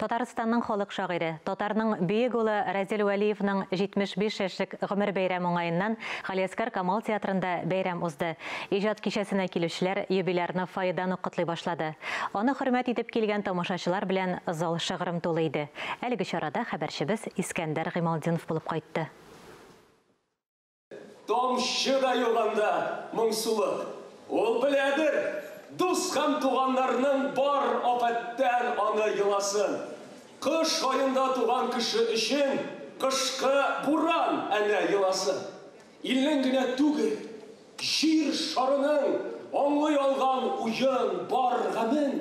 Татарстанның халык шагыйре, татарның бөек улы Разил Вәлиевның 75 яшьлек гомер бәйрәме уңаеннан Галиәсгар Камал театрында бәйрәм узды. Иҗат кичәсенә килүчеләр юбилярны фойедан ук котлый башлады. Аны хөрмәт итеп килгән тамашачылар белән зал шыгрым тулы иде. Әлеге чарада хәбәрчебез Искәндәр Гыймалтдинов булып кайтты. Тамчы да юк анда моңсулык. Ул беләдер, дус һәм туганнарның бар афәттән аны еласын. Кыш аенда туган кеше өчен кышкы буран әнә еласы. Илнең генә түгел, җир шарының аңлый алган уен бар гамен.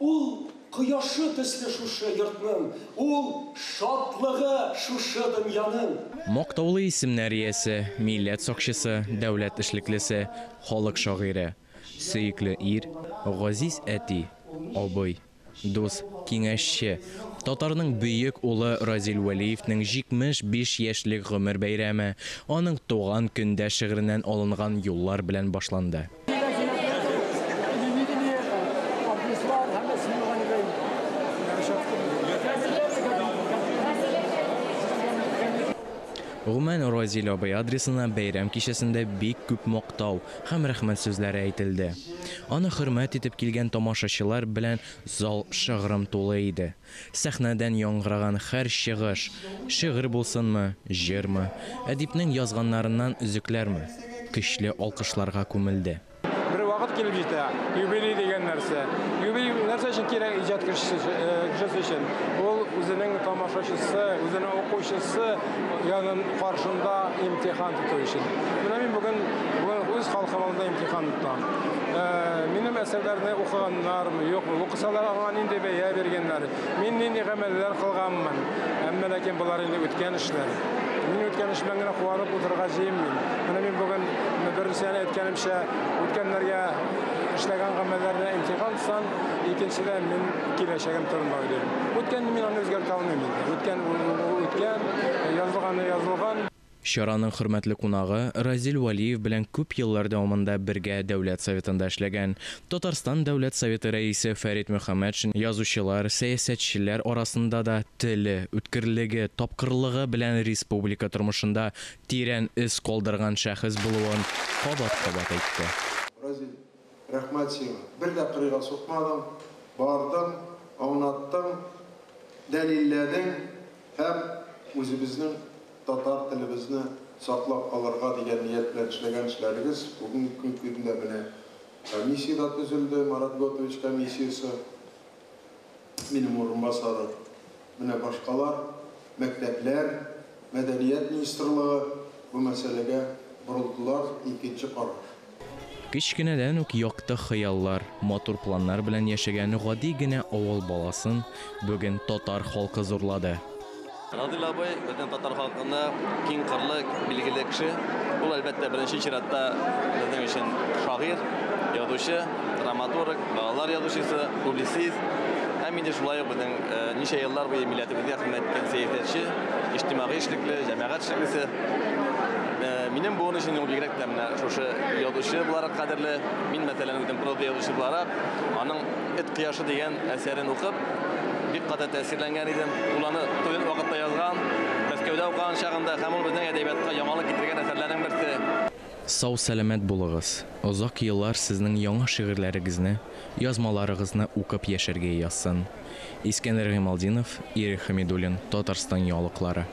Ул кояшы төсле шушы йортның, ул шатлыгы шушы дөньяның. Мактаулы исемнәр иясе, милләт сакчысы, дәүләт эшлеклесе, халык шагыйре, сөекле ир, газиз әти, абый, дус, киңәшче, татарның бөек улы Разил Вәлиевнең 75 яшьлек гомер бәйрәме аның Туган көндә шигыреннән алынган юллар белән башланды. Гомумән, Разил абый адресына бәйрәм кичәсендә бик күп мактау һәм рәхмәт сүзләре әйтелде. Аны хөрмәт итеп килгән тамашачылар белән зал шыгрым тулы иде. Сәхнәдән яңгыраган һәр чыгыш, шигырь булсынмы, җырмы, әдипнең язганнарыннан өзекләрме, көчле алкышларга күмелде. Бер вакыт килеп җитә, юбилей дигән нәрсә. Юбилей нәрсә өчен кирәк иҗат кешесе өчен? Ул үзенең тамашачысы, үзенең укучысы янын каршында имтихан тоту өчен. Менә мин бүген бүген үз халкым алдында имтихан тотам. Минем әсәрләрне укыганнармы, юкмы? Укысалар, аңа нинди бәя биргәннәр? Мин нинди гамәлләр кылганмын? Әмма ләкин болар инде үткән эшләр. Мин үткән эш белән генә куанып утырырга җыенмыйм. Менә мин бүген беренчедән әйткәнемчә, үткәннәргә эшләгән гамәлләрне имтихан тотсам, икенчедән мин киләчәгем турында уйлыйм. Үткәнне мин аны үзгәртә алмыйм инде. Үткән үткән, язылганы язылган. Чараның хөрмәтле кунагы Разил Вәлиев белән күп еллар дәвамында бергә Дәүләт Советында эшләгән Татарстан Дәүләт Советы Рәисе Фәрит Мөхәммәтшин язучылар, сәясәтчеләр арасында да теле, үткерлеге, тапкырлыгы белән республика тормышында тирән эз калдырган шәхес булуын кабат-кабат әйтте. Разил, рәхмәт сиңа. Бер дә кырыйга сукмадың, бардың, аңлаттың, дәлилләдең һәм үзебезнең татар телебезне саклап калырга дигән ният белән эшләгән эшләрегез бүгенге көндә менә комиссия дә төзелде, Марат Готович комиссиясе, минем урынбасары, менә башкалар, мәктәпләр, мәдәният министрлыгы бу мәсьәләгә борылдылар, икенче караш. Кечкенәдән үк якты хыяллар, матур планнар белән яшәгән гади генә авыл баласын бүген татар халкы зурлады. Разил абый безнең татар халкында киң кырлы, билгеле кеше. Ул әлбәттә беренче чиратта безнең өчен шагыйрь, язучы, драматург, балалар язучысы, публицист һәм инде шулай ук безнең ничә еллар буе милләтебезгә хезмәт иткән сәясәтче, иҗтимагый эшлекле, җәмәгать эшлеклесе. Минем буын өчен ул бигрәк тә менә шушы язучы буларак кадерле. Мин, мәсәлән, үзем проза язучы буларак, аның Эт кояшы дигән әсәрен укып, бик каты тәэсирләнгән идем. Ул аны студент вакытта язган, Мәскәүдә укыган чагында, һәм ул безнең әдәбиятка яңалык китергән әсәрләрнең берсе. Сау-сәламәт булыгыз, озак еллар сезнең яңа шигырьләрегезне, язмаларыгызны укып яшәргә язсын. Искәндәр Гыймалтдинов, Ирек Хәмидуллин, Татарстан яңалыклары.